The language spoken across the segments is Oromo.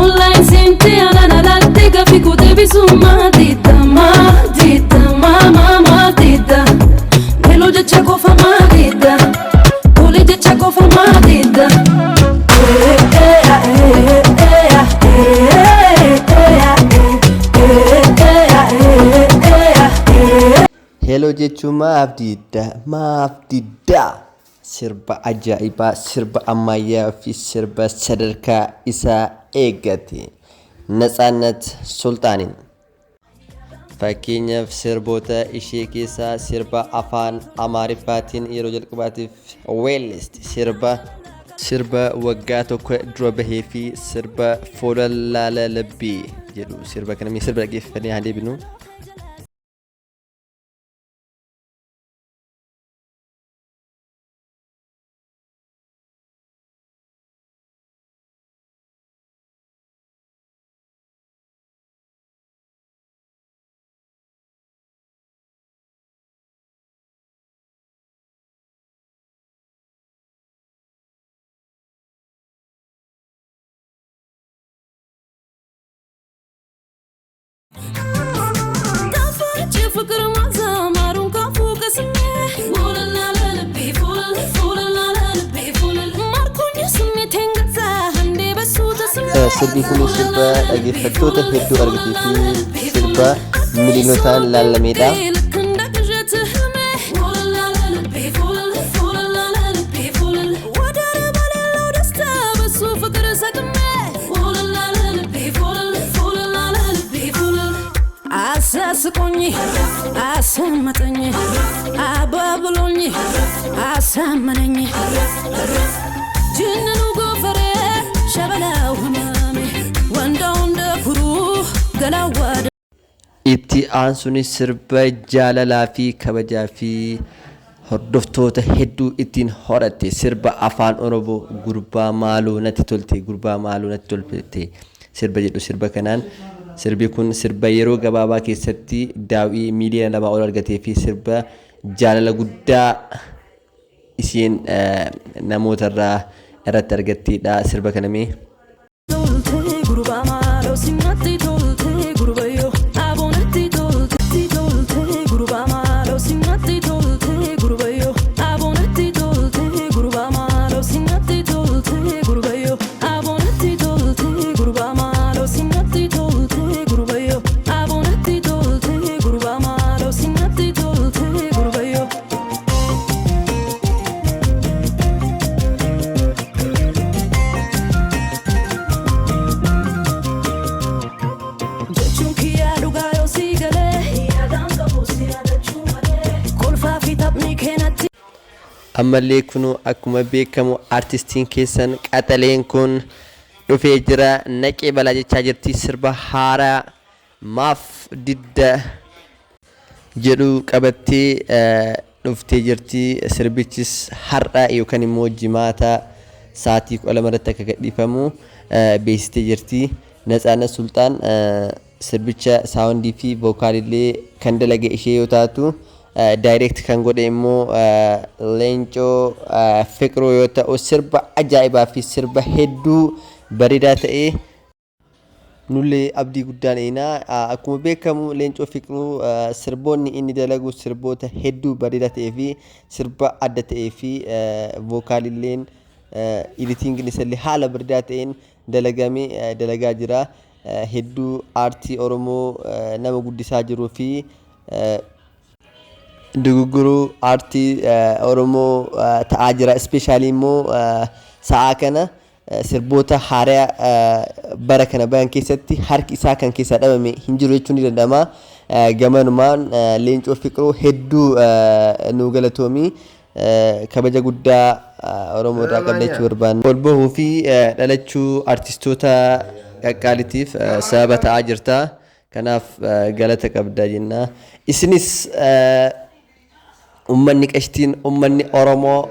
Online seentee anaan alaattee gaaffii koo deebisuu maa didda, maa didda, maa maa maa didda. Hello jecha qofa maa didda, tole jecha qofa maa didda. Eh, eh, ah, eh, eh, ah, eh, eh, ah, eh, eh, ah, eh, eh, ah, eh. Hello jechuun maaf didda, maaf didda? Sirba ajaa'ibaa, sirba ammayyaa fi sirba sadarkaa isaa eeggate. Natsaannat Sulxaaniin. Fakkeenyaaf, sirboota ishee keessaa sirba afaan Amaariffaatiin yeroo jalqabaatiif weelliste, sirba waggaa tokko dura bahee fi sirba Fuula Laala Labbii jedhu. Sirba kana mee sirba dhaggeeffannee haa deebinu. ጣፋጭ የፍቅር ማዛ ማሩን ካፉ ቀስሜ ፎለል አለ ልቤ ፎለል፣ ፎለል አለ ልቤ ፎለል፣ ማርኮኝ ስሜቴን ገዛ እንዴ በሱ ተስሜ። Sirbi kun sirba dhaggeeffattoota hedduu argatee fi sirba miliyonotaan laallameedha. ልክ እንደ ቅዠት ህልሜ ፎለል አለ ልቤ ፎለል፣ ፎለል አለ ልቤ ፎለል፣ ወደር በሌለው ደስታ በሱ ፍቅር ሰቅሜ ፎለል አለ ልቤ ፎለል፣ ፎለል አለ ልቤ ፎለል። አሳስቆኝ አሰመጠኝ አባብሎኝ አሳመነኝ ጅንኑ ጎፈሬ ሸበላው ህመሜ ወንዳው እንደ ኩሩ ገላዋ። Itti aansuunis sirba jaalalaa fi kabajaa fi hordoftoota hedduu ittiin horatte, sirba afaan Oromoo Gurbaa Maaloo Natti Tolte, Gurbaa Maaloo Natti Tolte sirba jedhu. Sirba kanaan, sirbi kun sirba yeroo gabaabaa keessatti daawwii miiliyoona 2 ol argatee fi sirba jaalala guddaa isheen namoota irraa irratti argatteedha. Sirba kana mee. Tolte gurbaa maaloo sinatti tolte gurbayyoo aboonatti tolte tolte gurbaa maaloo sinatti tolte gurbayyoo aboonatti tolte gurbaa maaloo sinatti tolte gurbayyoo aboonatti tolte gurbaa maaloo sinatti tolte gurbayyoo aboonatti tolte gurbaa maaloo sinatti tolte gurbayyoo. Jechuun kiyyaa dhugaa yoo sii galee yaadaan qabu si yaadachuu malee kolfaa fi taphni keenatti. Ammallee kunu akkuma beekamu artistiin keessan qaxaleen kun dhufee jira, naqee balaa jechaa jirti. Sirba haaraa Maaf Didda jedhu qabattee dhuftee jirti. Sirbichis har'a yookaan immoo Jimaata sa'aatii 12 irratti akka gadhiifamu beeksistee jirti. Natsaannat Sulxaan sirbicha soundii fi vocalillee kan dalage ishee yoo taatu, direct kan godhe immoo Leencoo Fiqiruu yoo ta'u, sirba ajaa'ibaa fi sirba hedduu bareedaa ta'e nullee abdii guddaan eeyna. Akkuma beekamu Leencoo Fiqiruu sirboonni inni dalagu sirboota hedduu bareedaa ta'ee fi sirba adda ta'ee fi vocalilleen editingin isallee haala bareedaa ta'een dalagame dalagaa jira. Hedduu aartii Oromoo nama guddisaa jiruu fi dugugguruu aartii Oromoo ta'aa jira. Especially immoo sa'aa kana sirboota haaraa bara kana bahan keessatti harki isaa kan keessaa dhabame hin jiru jechuun ni danda'ama. Gamanumaan Leencoo Fiqiruu hedduu nu galatoomi. Kabaja guddaa Oromoo irraa qabna jechuu barbaanna. Ol bahuu fi dhalachuu artistoota qaqqaaliitiif sababa ta'aa jirta. Kanaaf galata qabda jenna. Isinis ummanni qashtiin, ummanni Oromoo,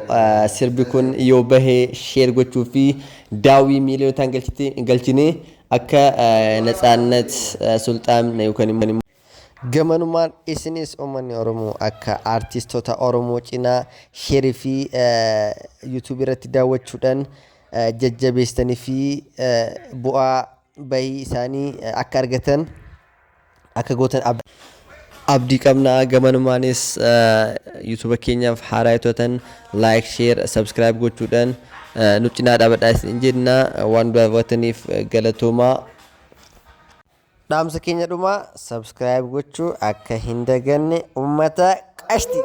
sirbi kun yoo bahe share gochuu fi daawwii miiliyonotaan galchine akka Natsaannat Sulxaan yookaan immoo Gamanumaan isinis uummanni Oromoo akka aartistoota Oromoo cinaa share fi YouTube irratti daawwachuudhaan jajjabeessitanii fi bu'aa Bahii isaanii akka argatan akka gootan abdii qabna. Gamanumaanis YouTube keenyaaf haaraa yoo taatan, like, share, subscribe gochuudhaan nu cinaa dhaabadhaa isin jenna. Waan daawwataniif galatoomaa. Dhaamsa keenya dhumaa, subscribe gochuu akka hin daganne, ummata qashti.